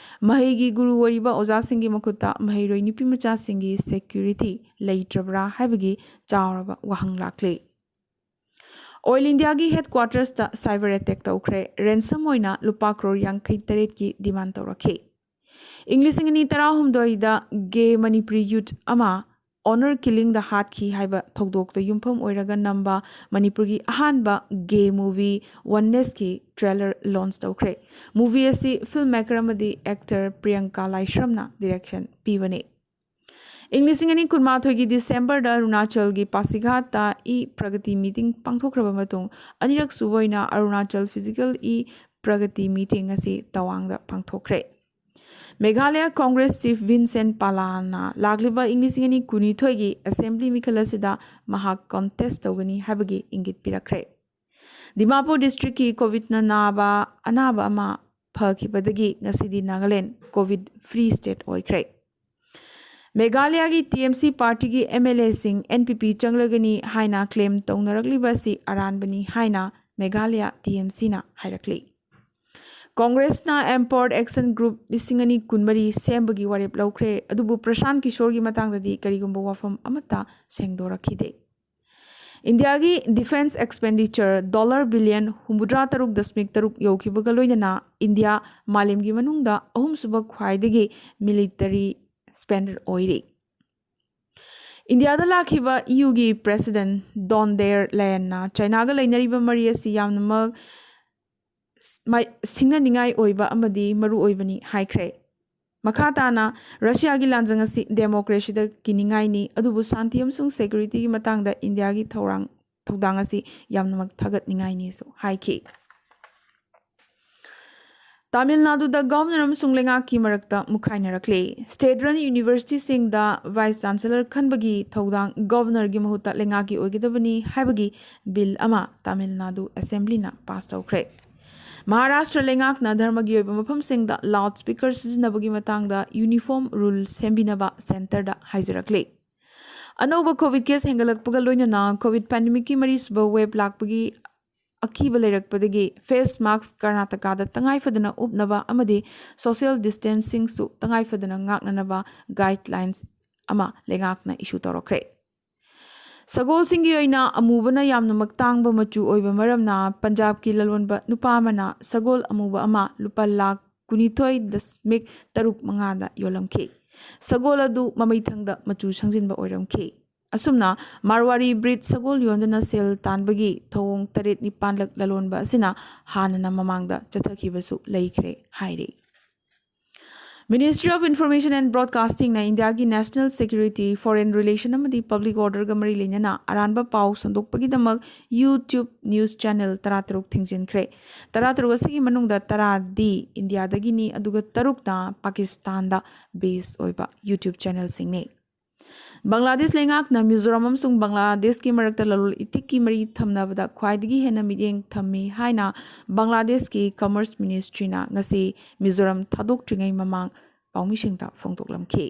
ꯃꯍꯩꯒꯤ ꯒꯨꯔꯨ ꯑꯣꯏꯔꯤꯕ ꯑꯣꯖꯥꯁꯤꯡꯒꯤ ꯃꯈꯨꯠꯇ ꯃꯍꯩꯔꯣꯏ ꯅꯨꯄꯤ ꯃꯆꯥꯁꯤꯡꯒꯤ ꯁꯦꯀ꯭ꯌꯨꯔꯤꯇꯤ ꯂꯩꯇ꯭ꯔꯕ꯭ꯔꯥ ꯍꯥꯏꯕꯒꯤ ꯆꯥꯎꯔꯕ ꯋꯥꯍꯪ ꯂꯥꯛꯂꯤ꯫ ꯑꯣꯏꯜ ꯏꯟꯗꯤꯌꯥꯒꯤ ꯍꯦꯗꯀ꯭ꯋꯥꯇꯔꯁꯇ ꯁꯥꯏꯕꯔ ꯑꯦꯇꯦꯛ ꯇꯧꯈ꯭ꯔꯦ꯫ ꯔꯦꯟꯁꯝ ꯑꯣꯏꯅ ꯂꯨꯄꯥ ꯀ꯭ꯔꯣꯔ ꯌꯥꯡꯈꯩ ꯇꯔꯦꯠꯀꯤ ꯗꯤꯃꯥꯟ ꯇꯧꯔꯛꯈꯤ꯫ ꯏꯪ ꯂꯤꯁꯤꯡ ꯑꯅꯤ ꯇꯔꯥꯍꯨꯝꯗꯣꯏꯗ ꯒꯦ ꯃꯅꯤꯄꯨꯔꯤ ꯌꯨꯠ ꯑꯃ ꯑꯣꯅꯔ ꯀꯤꯂꯤꯡꯗ ꯍꯥꯠꯈꯤ ꯍꯥꯏꯕ ꯊꯧꯗꯣꯛꯇ ꯌꯨꯝꯐꯝ ꯑꯣꯏꯔꯒ ꯅꯝꯕ ꯃꯅꯤꯄꯨꯔꯒꯤ ꯑꯍꯥꯟꯕ ꯒꯦ ꯃꯨꯚꯤ ꯋꯟꯅꯦꯁꯀꯤ ꯇ꯭ꯔꯦꯂꯔ ꯂꯣꯟꯆ ꯇꯧꯈ꯭ꯔꯦ꯫ ꯃꯨꯚꯤ ꯑꯁꯤ ꯐꯤꯜꯝ ꯃꯦꯀꯔ ꯑꯃꯗꯤ ꯑꯦꯛꯇꯔ ꯄ꯭ꯔꯤꯌꯪꯀꯥ ꯂꯥꯏꯁ꯭ꯔꯝꯅ ꯗꯤꯔꯦꯛꯁꯟ ꯄꯤꯕꯅꯤ꯫ ꯏꯪ ꯂꯤꯁꯤꯡ ꯑꯅꯤ ꯀꯨꯟꯃꯥꯊꯣꯏꯒꯤ ꯗꯤꯁꯦꯝꯕꯔꯗ ꯑꯔꯨꯅꯥꯆꯜꯒꯤ ꯄꯥꯁꯤꯘꯥꯠꯇ ꯏ ꯄ꯭ꯔꯒꯇꯤ ꯃꯤꯇꯤꯡ ꯄꯥꯡꯊꯣꯛꯈ꯭ꯔꯕ ꯃꯇꯨꯡ, ꯑꯅꯤꯔꯛ ꯁꯨꯕ ꯑꯣꯏꯅ ꯑꯔꯨꯅꯥꯆꯜ ꯐꯤꯖꯤꯀꯦꯜ ꯏ ꯄ꯭ꯔꯒꯇꯤ ꯃꯤꯇꯤꯡ ꯑꯁꯤ ꯇꯋꯥꯡꯗ ꯄꯥꯡꯊꯣꯛꯈ꯭ꯔꯦ꯫ ꯃꯦꯘꯥꯂꯌ ꯀꯣꯡꯒ꯭ꯔꯦꯁ ꯆꯤꯐ ꯚꯤꯟꯁꯦꯟ ꯄꯥꯂꯥꯅ ꯂꯥꯛꯂꯤꯕ ꯏꯪ ꯂꯤꯁꯤꯡ ꯑꯅꯤ ꯀꯨꯟꯅꯤꯊꯣꯏꯒꯤ ꯑꯦꯁꯦꯝꯕ꯭ꯂꯤ ꯃꯤꯈꯜ ꯑꯁꯤꯗ ꯃꯍꯥꯛ ꯀꯣꯟꯇꯦꯁ ꯇꯧꯒꯅꯤ ꯍꯥꯏꯕꯒꯤ ꯏꯪꯒꯤꯠ ꯄꯤꯔꯛꯈ꯭ꯔꯦ꯫ ꯗꯤꯃꯥꯄꯨꯔ ꯗꯤꯁꯇ꯭ꯔꯤꯛꯀꯤ ꯀꯣꯚꯤꯗꯅ ꯅꯥꯕ ꯑꯅꯥꯕ ꯑꯃ ꯐꯈꯤꯕꯗꯒꯤ ꯉꯁꯤꯗꯤ ꯅꯥꯒꯥꯂꯦꯟ ꯀꯣꯚꯤꯗ ꯐ꯭ꯔꯤ ꯁ꯭ꯇꯦꯠ ꯑꯣꯏꯈ꯭ꯔꯦ꯫ ꯃꯦꯘꯥꯂꯌꯒꯤ ꯇꯤ ꯑꯦꯝ ꯁꯤ ꯄꯥꯔꯇꯤꯒꯤ ꯑꯦꯝ ꯑꯦꯜ ꯑꯦꯁꯤꯡ ꯑꯦꯟ ꯄꯤ ꯄꯤ ꯆꯪꯂꯒꯅꯤ ꯍꯥꯏꯅ ꯀ꯭ꯂꯦꯝ ꯇꯧꯅꯔꯛꯂꯤꯕ ꯑꯁꯤ ꯑꯔꯥꯟꯕꯅꯤ ꯍꯥꯏꯅ ꯃꯦꯘꯥꯂꯌ ꯇꯤ ꯑꯦꯝ ꯁꯤꯅ ꯍꯥꯏꯔꯛꯂꯤ꯫ ꯀꯣꯡꯒ꯭ꯔꯦꯁꯅ ꯑꯦꯝꯄꯥꯋꯔꯗ ꯑꯦꯛꯁꯟ ꯒ꯭ꯔꯨꯞ ꯂꯤꯁꯤꯡ ꯑꯅꯤ ꯀꯨꯟꯃꯔꯤ ꯁꯦꯝꯕꯒꯤ ꯋꯥꯔꯦꯞ ꯂꯧꯈ꯭ꯔꯦ, ꯑꯗꯨꯕꯨ ꯄ꯭ꯔꯁꯥꯟꯠ ꯀꯤꯁꯣꯔꯒꯤ ꯃꯇꯥꯡꯗꯗꯤ ꯀꯔꯤꯒꯨꯝꯕ ꯋꯥꯐꯝ ꯑꯃꯠꯇ ꯁꯦꯡꯗꯣꯔꯛꯈꯤꯗꯦ꯫ ꯏꯟꯗꯤꯌꯥꯒꯤ ꯗꯤꯐꯦꯟꯁ ꯑꯦꯛꯁꯄꯦꯟꯗꯤꯆꯔ ꯗꯣꯂꯔ ꯕꯤꯂꯤꯌꯟ ꯍꯨꯝꯐꯨꯇꯔꯥ ꯇꯔꯨꯛ ꯗꯁꯃꯤꯛ ꯇꯔꯨꯛ ꯌꯧꯈꯤꯕꯒ ꯂꯣꯏꯅꯅ ꯏꯟꯗꯤꯌꯥ ꯃꯥꯂꯦꯝꯒꯤ ꯃꯅꯨꯡꯗ ꯑꯍꯨꯝꯁꯨꯕ ꯈ꯭ꯋꯥꯏꯗꯒꯤ ꯃꯤꯂꯤꯇꯔꯤ ꯁ꯭ꯄꯦꯟꯗꯔ ꯑꯣꯏꯔꯤ꯫ ꯏꯟꯗꯤꯌꯥꯗ ꯂꯥꯛꯈꯤꯕ ꯏ ꯌꯨꯒꯤ ꯄ꯭ꯔꯦꯁꯤꯗꯦꯟꯠ ꯗꯣꯟ ꯗꯦꯔ ꯂꯦꯟꯅ ꯆꯥꯏꯅꯥꯒ ꯂꯩꯅꯔꯤꯕ ꯃꯔꯤ ꯑꯁꯤ ꯌꯥꯝꯅꯃꯛ ꯃꯥꯏ-, ꯁꯤꯡꯅꯅꯤꯡꯉꯥꯏ ꯑꯣꯏꯕ ꯑꯃꯗꯤ ꯃꯔꯨ ꯑꯣꯏꯕꯅꯤ ꯍꯥꯏꯈ꯭ꯔꯦ꯫ ꯃꯈꯥ ꯇꯥꯅ, ꯔꯁꯤꯌꯥꯒꯤ ꯂꯥꯟꯖꯪ ꯑꯁꯤ ꯗꯦꯃꯣꯀ꯭ꯔꯦꯁꯤꯗ ꯀꯤꯅꯤꯡꯉꯥꯏꯅꯤ, ꯑꯗꯨꯕꯨ ꯁꯥꯟꯇꯤ ꯑꯃꯁꯨꯡ ꯁꯦꯀ꯭ꯌꯨꯔꯤꯇꯤꯒꯤ ꯃꯇꯥꯡꯗ ꯏꯟꯗꯤꯌꯥꯒꯤ ꯊꯧꯔꯥꯡ, ꯊꯧꯗꯥꯡ ꯑꯁꯤ ꯌꯥꯝꯅꯃꯛ ꯊꯥꯒꯠꯅꯤꯡꯉꯥꯏꯅꯤꯁꯨ ꯍꯥꯏꯈꯤ꯫ ꯇꯥꯃꯤꯜ ꯅꯥꯗꯨꯗ ꯒꯚꯔꯅꯔ ꯑꯃꯁꯨꯡ ꯂꯩꯉꯥꯛꯀꯤ ꯃꯔꯛꯇ ꯃꯨꯛꯈꯥꯏꯅꯔꯛꯂꯦ꯫ ꯁ꯭ꯇꯦꯠ ꯔꯟ ꯌꯨꯅꯤꯚꯔꯁꯤꯇꯤꯁꯤꯡꯗ ꯚꯥꯏꯁ ꯆꯥꯟꯁꯦꯂꯔ ꯈꯟꯕꯒꯤ ꯊꯧꯗꯥꯡ ꯒꯚꯔꯅꯔꯒꯤ ꯃꯍꯨꯠꯇ ꯂꯩꯉꯥꯛꯀꯤ ꯑꯣꯏꯒꯗꯕꯅꯤ ꯍꯥꯏꯕꯒꯤ ꯕꯤꯜ ꯑꯃ ꯇꯥꯃꯤꯜ ꯅꯥꯗꯨ ꯑꯦꯁꯦꯝꯕ꯭ꯂꯤꯅ ꯄꯥꯁ ꯇꯧꯈ꯭ꯔꯦ꯫ ꯃꯍꯥꯔꯥꯁꯇ꯭ꯔ ꯂꯩꯉꯥꯛꯅ ꯙꯔꯃꯒꯤ ꯑꯣꯏꯕ ꯃꯐꯝꯁꯤꯡꯗ ꯂꯥꯎꯗ ꯁ꯭ꯄꯤꯀꯔ ꯁꯤꯖꯤꯟꯅꯕꯒꯤ ꯃꯇꯥꯡꯗ ꯌꯨꯅꯤꯐꯣꯔꯝ ꯔꯨꯜ ꯁꯦꯝꯕꯤꯅꯕ ꯁꯦꯟꯇꯔꯗ ꯍꯥꯏꯖꯔꯛꯂꯦ꯫ ꯑꯅꯧꯕ ꯀꯣꯚꯤꯗ ꯀꯦꯁ ꯍꯦꯟꯒꯠꯂꯛꯄꯒ ꯂꯣꯏꯅꯅ ꯀꯣꯚꯤꯗ ꯄꯦꯟꯗꯦꯃꯤꯛꯀꯤ ꯃꯔꯤꯁꯨꯕ ꯋꯦꯕ ꯂꯥꯛꯄꯒꯤ ꯑꯀꯤꯕ ꯂꯩꯔꯛꯄꯗꯒꯤ ꯐꯦꯁ ꯃꯥꯁꯛ ꯀꯔꯅꯥꯇꯀꯥꯗ ꯇꯉꯥꯏ ꯐꯗꯅ ꯎꯞꯅꯕ ꯑꯃꯗꯤ ꯁꯣꯁꯤꯌꯦꯜ ꯗꯤꯁꯇꯦꯟꯁꯤꯡꯁꯨ ꯇꯉꯥꯏ ꯐꯗꯅ ꯉꯥꯛꯅꯅꯕ ꯒꯥꯏꯗꯂꯥꯏꯟꯁ ꯑꯃ ꯂꯩꯉꯥꯛꯅ ꯏꯁꯨ ꯇꯧꯔꯛꯈ꯭ꯔꯦ꯫ ꯁꯒꯣꯜꯁꯤꯡꯒꯤ ꯑꯣꯏꯅ ꯑꯃꯨꯕꯅ ꯌꯥꯝꯅꯃꯛ ꯇꯥꯡꯕ ꯃꯆꯨ ꯑꯣꯏꯕ ꯃꯔꯝꯅ ꯄꯟꯖꯥꯕꯀꯤ ꯂꯂꯣꯟꯕ ꯅꯨꯄꯥ ꯑꯃꯅ ꯁꯒꯣꯜ ꯑꯃꯨꯕ ꯑꯃ ꯂꯨꯄꯥ ꯂꯥꯈ ꯀꯨꯟꯅꯤꯊꯣꯏ ꯗꯁꯃꯤꯛ ꯇꯔꯨꯛ ꯃꯉꯥꯗ ꯌꯣꯜꯂꯝꯈꯤ꯫ ꯁꯒꯣꯜ ꯑꯗꯨ ꯃꯃꯩꯊꯪꯗ ꯃꯆꯨ ꯁꯪꯖꯤꯟꯕ ꯑꯣꯏꯔꯝꯈꯤ꯫ ꯑꯁꯨꯝꯅ ꯃꯥꯔꯋꯥꯔꯤ ꯕ꯭ꯔꯤꯗ ꯁꯒꯣꯜ ꯌꯣꯟꯗꯨꯅ ꯁꯦꯜ ꯇꯥꯟꯕꯒꯤ ꯊꯧꯑꯣꯡ ꯇꯔꯦꯠ ꯅꯤꯄꯥꯟꯂꯛ ꯂꯂꯣꯟꯕ ꯑꯁꯤꯅ ꯍꯥꯟꯅꯅ ꯃꯃꯥꯡꯗ ꯆꯠꯊꯈꯤꯕꯁꯨ ꯂꯩꯈ꯭ꯔꯦ ꯍꯥꯏꯔꯤ꯫ Ministry of Information and Broadcasting ꯅ ꯏꯟꯗꯤꯌꯥꯒꯤ national security, foreign relation ꯑꯃꯗꯤ public order ꯒ ꯃꯔꯤ ꯂꯩꯅꯅ ꯑꯔꯥꯟꯕ ꯄꯥꯎ ꯁꯟꯗꯣꯛꯄꯒꯤꯗꯃꯛ YouTube news channel ꯇꯔꯥꯇꯔꯨꯛ ꯊꯤꯡꯖꯤꯟꯈ꯭ꯔꯦ꯫ ꯇꯔꯥꯇꯔꯨꯛ ꯑꯁꯤꯒꯤ ꯃꯅꯨꯡꯗ ꯇꯔꯥꯗꯤ ꯏꯟꯗꯤꯌꯥꯗꯒꯤꯅꯤ, ꯑꯗꯨꯒ ꯇꯔꯨꯛꯅ ꯄꯥꯀꯤꯁꯇꯥꯟꯗ base ꯑꯣꯏꯕ YouTube channel ꯁꯤꯡꯅꯤ꯫ ꯕꯪꯒ꯭ꯂꯥꯗꯦꯁ ꯂꯩꯉꯥꯛꯅ ꯃꯤꯖꯣꯔꯥꯝ ꯑꯃꯁꯨꯡ ꯕꯪꯒ꯭ꯂꯥꯗꯦꯁꯀꯤ ꯃꯔꯛꯇ ꯂꯂꯣꯟ ꯏꯇꯤꯛꯀꯤ ꯃꯔꯤ ꯊꯝꯅꯕꯗ ꯈ꯭ꯋꯥꯏꯗꯒꯤ ꯍꯦꯟꯅ ꯃꯤꯠꯌꯦꯡ ꯊꯝꯃꯤ ꯍꯥꯏꯅ ꯕꯪꯒ꯭ꯂꯥꯗꯦꯁꯀꯤ Commerce Ministry ꯅ ꯉꯁꯤ ꯃꯤꯖꯣꯔꯥꯝ ꯊꯥꯗꯣꯛꯇ꯭ꯔꯤꯉꯩ ꯃꯃꯥꯡ ꯄꯥꯎꯃꯤꯁꯤꯡꯗ ꯐꯣꯡꯗꯣꯛꯂꯝꯈꯤ꯫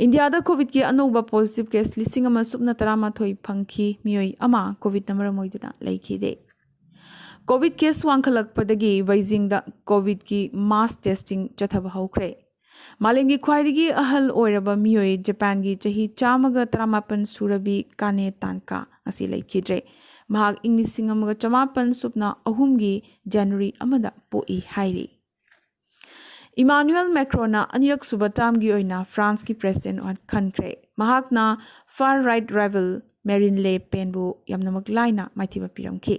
ꯏꯟꯗꯤꯌꯥꯗ ꯀꯣꯚꯤꯗꯀꯤ ꯑꯅꯧꯕ positive case ꯂꯤꯁꯤꯡ ꯑꯃ ꯁꯨꯞꯅ ꯇꯔꯥꯃꯥꯊꯣꯏ ꯐꯪꯈꯤ, ꯃꯤꯑꯣꯏ ꯑꯃ ꯀꯣꯚꯤꯗꯅ ꯃꯔꯝ ꯑꯣꯏꯗꯨꯅ ꯂꯩꯈꯤꯗꯦ꯫ ꯀꯣꯚꯤꯗ ꯀꯦꯁ ꯋꯥꯡꯈꯠꯂꯛꯄꯗꯒꯤ ꯕꯩꯖꯤꯡꯗ ꯀꯣꯚꯤꯗꯀꯤ mass testing ꯆꯠꯊꯕ ꯍꯧꯈ꯭ꯔꯦ꯫ ꯃꯥꯂꯦꯝꯒꯤ ꯈ꯭ꯋꯥꯏꯗꯒꯤ ꯑꯍꯜ ꯑꯣꯏꯔꯕ ꯃꯤꯑꯣꯏ, ꯖꯄꯥꯟꯒꯤ ꯆꯍꯤ ꯆꯥꯝꯃꯒ ꯇꯔꯥꯃꯥꯄꯟ ꯁꯨꯔꯕꯤ ꯀꯥꯅꯦ ꯇꯥꯟꯀꯥ ꯉꯁꯤ ꯂꯩꯈꯤꯗ꯭ꯔꯦ꯫ ꯃꯍꯥꯛ ꯏꯪ ꯂꯤꯁꯤꯡ ꯑꯃꯒ ꯆꯃꯥꯄꯟ ꯁꯨꯞꯅ ꯑꯍꯨꯝꯒꯤ ꯖꯅꯋꯥꯔꯤ ꯑꯃꯗ ꯄꯣꯛꯏ ꯍꯥꯏꯔꯤ꯫ ꯏꯃꯥꯅꯨꯑꯦꯜ ꯃꯦꯀ꯭ꯔꯣꯟꯅ ꯑꯅꯤꯔꯛꯁꯨꯕ ꯇꯥꯔꯝꯒꯤ ꯑꯣꯏꯅ ꯐ꯭ꯔꯥꯟꯁꯀꯤ president ꯑꯣꯏꯅ ꯈꯟꯈ꯭ꯔꯦ꯫ ꯃꯍꯥꯛꯅ far right rival ꯃꯦꯔꯤꯟ ꯂꯦ ꯄꯦꯟꯕꯨ ꯌꯥꯝꯅꯃꯛ ꯂꯥꯏꯅ ꯃꯥꯏꯊꯤꯕ ꯄꯤꯔꯝꯈꯤ꯫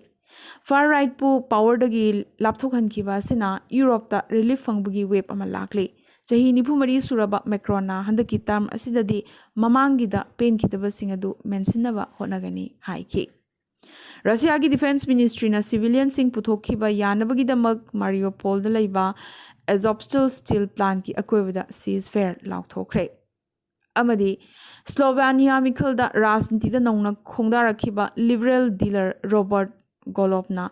Far rightꯄꯨ powerꯗꯒꯤ ꯂꯥꯞꯊꯣꯛꯍꯟꯈꯤꯕ ꯑꯁꯤꯅ ꯌꯨꯔꯣꯞꯇ relief ꯐꯪꯕꯒꯤ wave ꯑꯃ ꯂꯥꯛꯂꯤ꯫ ꯆꯍꯤ ꯅꯤꯐꯨ ꯃꯔꯤ ꯁꯨꯔꯕ ꯃꯦꯀ꯭ꯔꯣꯟꯅ ꯍꯟꯗꯛꯀꯤ term ꯑꯁꯤꯗꯗꯤ ꯃꯃꯥꯡꯒꯤꯗ ꯄꯦꯟꯈꯤꯗꯕꯁꯤꯡ ꯑꯗꯨ ꯃꯦꯟꯁꯤꯟꯅꯕ ꯍꯣꯠꯅꯒꯅꯤ ꯍꯥꯏꯈꯤ꯫ ꯔꯁꯤꯌꯥꯒꯤ Defence Ministryꯅ civilianꯁꯤꯡ ꯄꯨꯊꯣꯛꯈꯤꯕ ꯌꯥꯅꯕꯒꯤꯗꯃꯛ ꯃꯥꯔꯤꯌꯣꯄꯣꯜꯗ ꯂꯩꯕ Azovstal steel plantꯀꯤ ꯑꯀꯣꯏꯕꯗ ceasefire ꯂꯥꯎꯊꯣꯛꯈ꯭ꯔꯦ꯫ ꯑꯃꯗꯤ ꯁ꯭ꯂꯣꯚꯦꯅꯤꯌꯥ ꯃꯤꯈꯜꯗ ꯔꯥꯖꯅꯤꯇꯤꯗ ꯅꯧꯅ ꯈꯣꯡꯗꯥꯔꯛꯈꯤꯕ liberal dealer Robert Golobꯅ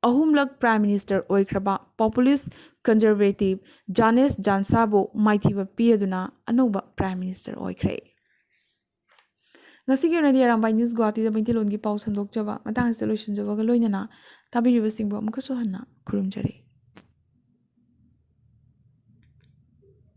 ꯑꯍꯨꯝꯂꯛ Prime Minister ꯑꯣꯏꯈ꯭ꯔꯕ populist conservative Janez Janšaꯕꯨ ꯃꯥꯏꯊꯤꯕ ꯄꯤꯔꯗꯨꯅ ꯑꯅꯧꯕ Prime Minister ꯑꯣꯏꯈ꯭ꯔꯦ꯫ ꯉꯁꯤꯒꯤ ꯑꯣꯏꯅꯗꯤ ꯑꯔꯥꯝꯕꯥꯏ News ꯒꯨꯋꯥꯍꯥꯇꯤꯗ ꯃꯩꯇꯩꯂꯣꯟꯒꯤ ꯄꯥꯎ ꯁꯟꯗꯣꯛꯆꯕ ꯃꯇꯥꯡ ꯑꯁꯤꯗ ꯂꯣꯏꯁꯤꯟꯖꯕꯒ ꯂꯣꯏꯅꯅ ꯇꯥꯕꯤꯔꯤꯕꯁꯤꯡꯕꯨ ꯑꯃꯨꯛꯀꯁꯨ ꯍꯟꯅ ꯈꯨꯔꯨꯝꯖꯔꯤ꯫